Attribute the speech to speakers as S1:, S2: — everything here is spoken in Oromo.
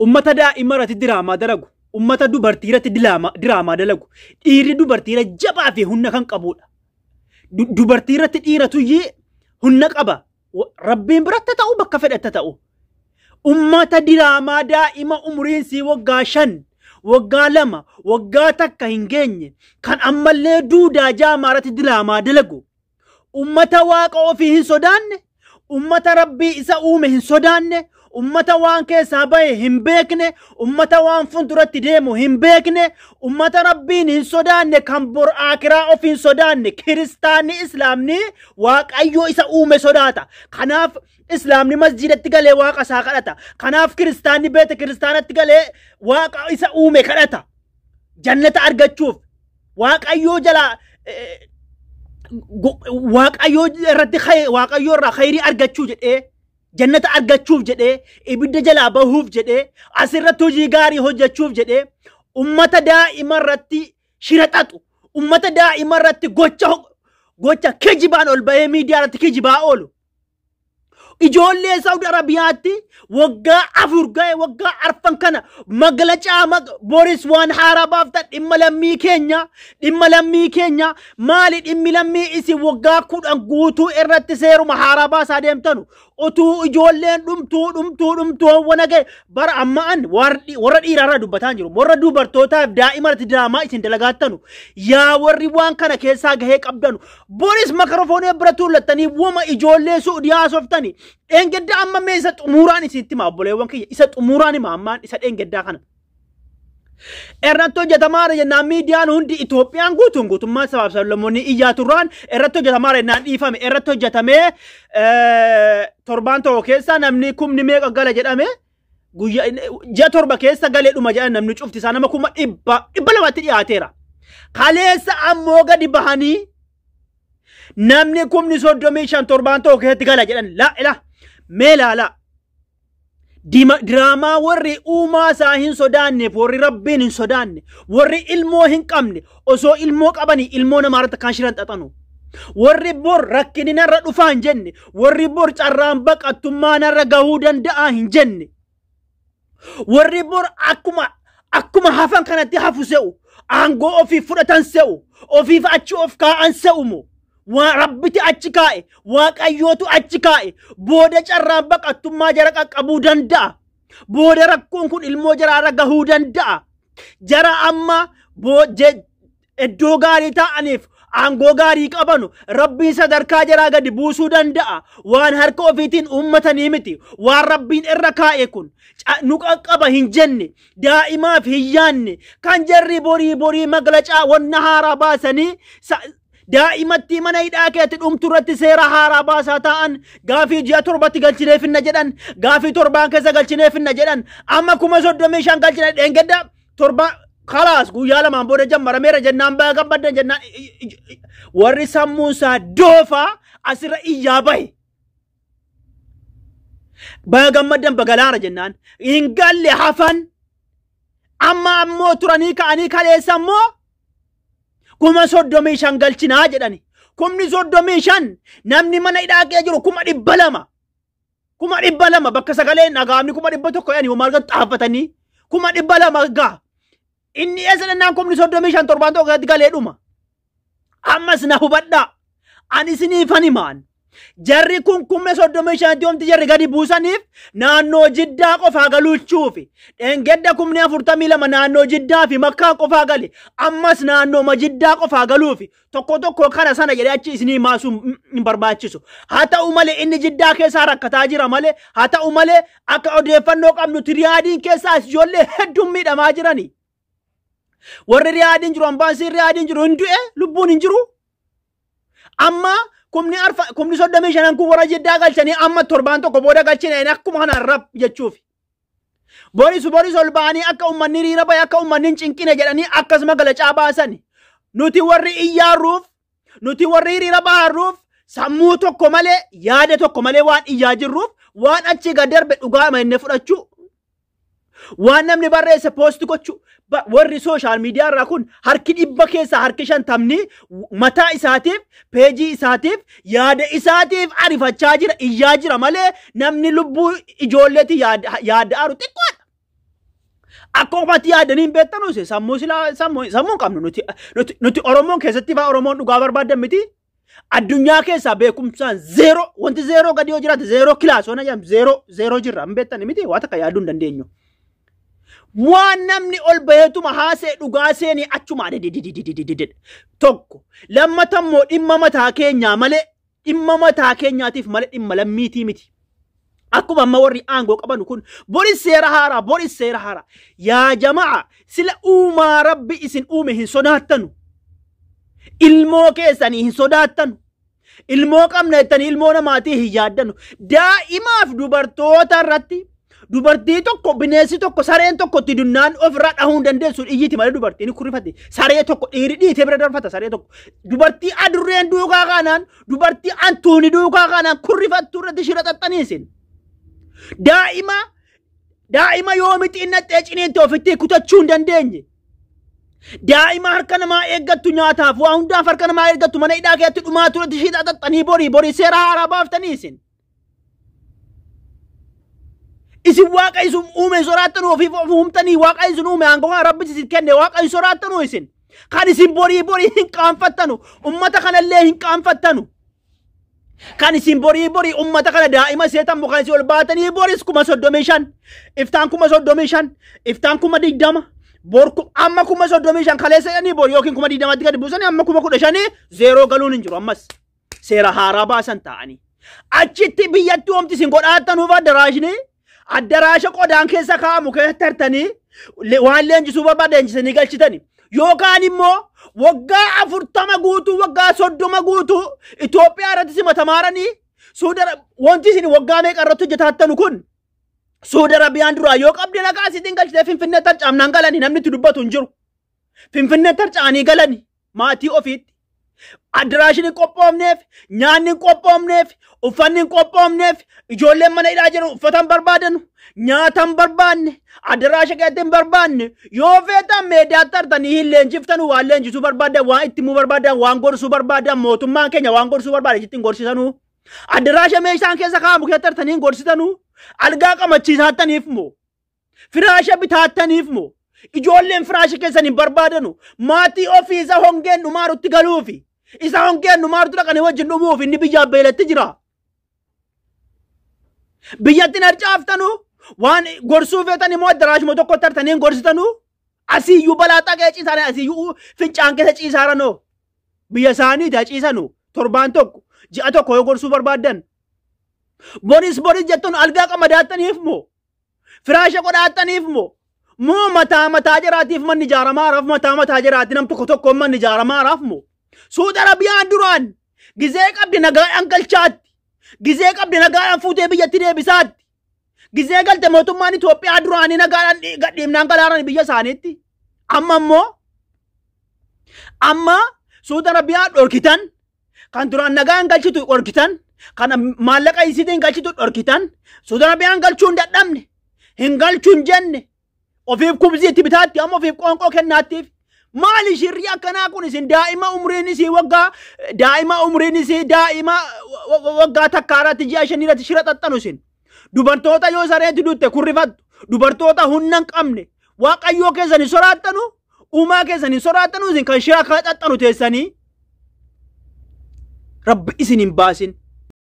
S1: Ummata daa'ima irratti diraamaa dalagu, ummata dubartii irratti diraamaa dalagu, dhiirri dubartii irra jabaa fi humna kan qabudha. Dubartii irratti dhiiratu humna qaba. Rabbiin biratti ta'u bakka fedhatta ta'u. Ummata diraamaa daa'ima umriin sii waggaa 5, waggaa 2, waggaa 1 hin geenye kan ammallee duudaa jaamaa irratti diraamaa dalagu. Ummata waaqa ofii hin sodaanne, ummata rabbii isa uume hin sodaanne, ummata waan keessaa bahe hin beekne, ummata waan fuulduratti deemu hin beekne, ummata rabbiin hin sodaanne kan bor aakiraa ofii hin sodaanne. Kiristaanni islaamni waaqayyoo isa uume sodaata. Kanaaf islaamni masjiidatti galee waaqa isaa kadhata. Kanaaf kiristaanni beeta kiristaanatti galee waaqa isa uume kadhata. Jannata argachuuf waaqayyoo jalaa waaqayyoo irratti waaqayyoo irraa khayrii argachuu jedhee, jannata argachuuf jedhee, ibidda jalaa bahuuf jedhee, asirratti hojii gaarii hojjechuuf jedhee, ummata daa'ima irratti shira xaxu, ummata daa'ima irratti gocha kijibaan ol bahee miidiyaa irratti kijibaa oolu. Ijoollee Saudi Arabiyaatti waggaa 4 ga'e, waggaa 4 kana magalacaa Boris waan haaraa baaftan dhimma lammii keenya, dhimma lammii keenya maali dhimmi lammii isin waggaa 10 guutuu irratti seeruma haaraa baasaa deemtanu utuu ijoolleen dhumtuu dhumtuu dhumtuu hawwana ga'e bara amma an warra dhiiraarraa dubbataa jiru, warra dubartootaaf daa'ima irratti diraamaa isin dalagaattanu yaa warri waan kana keessaa gahee qabdanu Boris makarafoonii bira tuullattanii wama ijoollee Suudii haasoftani. Dheengaddaa amma mee isa xumuraan isinitti hima obboleewwan kiyya, isa xumuraan hima ammaan isa dheengaddaa kana. Irratti hojjetamaara jennaan miidiyaan hundi Itoophiyaan guutuun guutummaan sabaaf sablammoonni iyyaa turraan irratti hojjetamaara jennaan dhiifame. Irratti hojjetamee torbaan tokko keessa namni kumni meeqa gala jedhame, guyyaa ji'a 7 keessa galee dhuma jedhan namni cufti isaa nama 200,000 dhiyaateera. Kaleessa ammoo gadi bahanii namni 35,000 torbaan tokko keessatti gala jedhan. La ila mee laala. Diraamaa warri uumaa isaa hin sodaanneef, warri rabbiin hin sodaanne, warri ilmoo hin qabne osoo ilmoo qabanii ilmoo namaa irratti kan shiran xaxanu. Warri bor rakkinni narra dhufaa hin jenne, warri bor carraan baqattummaa narra gahuu danda'a hin jenne, warri bor akkuma hafan kanatti hafu se'u, aangoo ofii fudhatan se'u, ofiif achi of kaa'an se'u moo? Waa rabbiti achi kaa'e, waaqayyootu achi kaa'e, booda carraan baqattummaa jara qaqqabuu danda'a. Booda rakkoon kun ilmoo jaraarra gahuu danda'a. Jara amma iddoo gaarii taa'aniif aangoo gaarii qabanu rabbiin sadarkaa jaraa gadi buusuu danda'a. Waan harka ofiitiin uummatanii miti. Waan rabbiin irra kaa'e kun nu qaqqaba hin jenne, daa'imaaf hin yaanne, kan jarri borii borii maglacaa wanna haaraa baasanii daa'imatti mana hidhaa keessatti dhumtu irratti seera haaraa baasaa ta'an, gaafii ji'a 7tti galchinee finna jedhan, gaafii torbaan keessa galchinee finna jedhan, amma 35,000 galchine dheengadda torba kalaas guyyaa 2 booda jammarameera jennaan baga gammaddan jennaan warri sammuun isaa doofaa asirra iyyaa bahe. Baga gammaddan bagalaara jennaan hin galle hafan. Amma ammoo turanii ka'anii kaleessa ammoo 35,000 galchinaa jedhani. 35,000 namni mana hidhaa keessa jiru 200,000. 200,000 bakka sagaleen dhagaamni 100,000 jedhanii maal kan xaafatanii 200,000 ga'a. Inni eessa dhannaan 35,000 torbaan tokko keessatti galee dhuma. Ammas na hubadhaa. Ani isiniifan himaan. Jarri kun 35,000 yoomti jarri gadi buusaniif naannoo Jiddaa qofaa galuuchuufi. Dheengadda 42,000 naannoo Jiddaa fi Makkaa qofaa gale. Ammas naannoo Jiddaa qofaa galuufi. Tokko tokko kana sana jedhee achi isinii maasuu hin barbaachisu. Haa ta'u malee inni Jiddaa keessaa rakkataa jira malee, haa ta'u malee akka odeeffannoo qabnutti Riyaadiin keessaa ijoollee hedduun miidhamaa jirani. Warri Riyaadiin jiru, ambaasiin Riyaadiin jiru hin du'e, lubbuun hin jiru. Amma 35,000 kun warra Jiddaa galchanii amma torbaan tokko booda galchine akkuma kanaan rab jechuufi. Boris boris ol ba'anii akka uummanni hiriira bahe akka uummanni hin cinqine jedhanii akkasuma galacaa baasani. Nuti warri iyyaarruuf, nuti warri hiriira baharruuf sammuu tokko malee yaada tokko malee waan iyyaa jirruuf waan achi gad darbe dhugaa inni fudhachuu. Waan namni barreesse poosti gochuu. Warri sooshaal miidiyaa irraa kun harki 100 keessaa harki 50 mataa isaatiif, peejii isaatiif, yaada isaatiif arifachaa jira, iyyaa jira malee namni lubbuu ijoolleetti yaada aaru xiqqoodha. Akka ofaatti yaadanii hin beektanu isin sammuu silaa sammuu hin qabnu nuti Oromoon keessatti fa'aa Oromoon dhugaa barbaaddan miti. Addunyaa keessaa beekumsaan zeeroo, wanti zeeroo gadi yoo jiraate zeeroo kilaas waan jedhamu zeeroo zeeroo jirra hin beektan miti, waa takka yaaduu hin dandeenyu. Waan namni ol baheetuma haasee dhugaa seenii achuma dididididididid. Tokko lammata immoo dhimma mataa keenyaa malee, dhimma mataa keenyaatiif malee dhimma lammiitii miti. Akkuma amma warri aangoo qaban kun boris seera haaraa, boris seera haaraa. Yaa jama'a, sila uumaa Rabbi isin uume hin sodaattanu. Ilmoo keessanii hin sodaattanu. Ilmoo qabna jettanii ilmoo namaatii hin yaaddanu. Daa'imaaf dubartoota irratti, dubartii tokko bineensi tokko sareen tokko itti dunnaan ofirraa dhahuu hin dandeessu, iyyiti malee dubartiin kurrifate. Saree tokko dhiirri dhiitee bira darfata saree tokko. Dubartii adurreen duukaa kaanaan, dubartii antuuni duukaa kaanaan kurrifattuu irratti shira xaxxanii isin. Daa'ima yoomi xinnattee ciniinte ofitti kutachuu hin dandeenye. Daa'ima harka namaa eeggattu, nyaataaf waa hundaaf harka namaa eeggattu, mana hidhaa keessatti dhumaa turetti shira xaxxanii borii borii seera haaraa baaftanii isin. Isin Waaqa isin uume soraattanuu ofiif of uumtanii, Waaqa isin uume, aangoo kana Rabbi isin kenne, Waaqa hin soraattanuu isin. Kan isin borii borii hin qaanfattanu, ummata kanallee hin qaanfattanu. Kan isin borii borii ummata kana daa'ima seetan kan isin ol baatanii boris 35,000, iftaan 35,000, iftaan 20,000, bor amma 35,000 kaleessa jedhanii bor yookiin 20,000tti gadi buusanii amma 15,000 zeeroo galuun hin jiru ammas. Seera haaraa baasan ta'anii. Achitti biyyatti oomti isin godhaattanuuf addaraashni addaraasha qodaan keessa kaa'amu keessa tartanii waan leenjisuu barbaade leenjisanii galchitani. Yookaan immoo waggaa 40 guutuu, waggaa 30 guutuu Itoophiyaa irratti simatamaaranii Suuda wanti isin waggaa meeqa irratti hojjetaattanu kun Suudi Arabiyaan duraa yoo qabde nagaa isiitiin galchitee Finfinnee tarcaamnaan galanii namni itti dubbatu hin jiru. Finfinnee tarcaanii galanii maatii ofiitti. Addaraashin hin qophoofneef, nyaanni hin qophoofneef, uffanni hin qophoofneef, ijoolleen mana hidhaa jiran uffata hin barbaadanu, nyaata hin barbaanne, addaraasha keessatti hin barbaanne, yoo feetan meediyaatti tartanii hin leenjiftanu, waan leenjisuu barbaadan, waan itti himuu barbaadan, waan gorsuu barbaadan, mootummaan keenya waan gorsuu barbaade itti hin gorsisanuu. Addaraasha meeshaan keessa kaa'amu keessatti tartanii hin gorsitanuu. Algaa qamachiisaattaniif moo? Firaasha bitaattaniif moo? Ijoolleen firaasha keessan hin barbaadanu. Maatii ofii isa hongeen dhumaarutti galuufi. Isa hongeen dhumaarutti dhaqanii wajjin dhumuuf inni biyyaaf beelatti jira. Biyyatti hin harcaaftanu. Waan gorsuu feetan immoo addaraashuma tokko tartanii hin gorsitanu. Asiiyyuu balaa xaqee ciisaanii asiiyyuu fincaan keessa ciisaaranoo. Biyya isaaniiti haciisanu torbaan tokko ji'a tokko yoo gorsuu barbaaddan. Boris boris jettuun algaa qamadaattaniif moo? Firaasha godhaattaniif moo? Moo mataa mataa jiraatiif manni ijaaramaaraaf, mataa mataa jiraati nam tokko tokko manni ijaaramaaraaf moo? Suudi Arabiyaan duraan gizee qabdi nagaadhaan galchaatti. Gizee qabdi nagaadhaan fuutee biyyatti deebisaatti. Gizee galte mootummaan Itoophiyaa duraanii nagaadhaan gadhiifnaan galaaran biyya isaaniitti. Amma immoo amma Suudi Arabiyaa dhorkitan, kan duraan nagaan galchitu dhorkitan, kan maallaqa isiitiin galchitu dhorkitan, Suudi Arabiyaan galchuu hin dadhabne, hin galchuu hin jenne, ofiif kubzii itti bitaatti amma ofiif qoonqoo kennaattiif. Maali shirri akkanaa kun isin daa'ima umriin isii waggaa, daa'ima umriin isii daa'ima waggaa takkaa irratti ji'a shanii irratti shira xaxxanu isin. Dubartoota yoo sareetti dutte kurrifattu, dubartoota humna hin qabne, Waaqayyoo keessan hin sodaattanu, uumaa keessan hin sodaattanu isin kan shira akka xaxxanu teessanii. Rabbi isin hin baasin.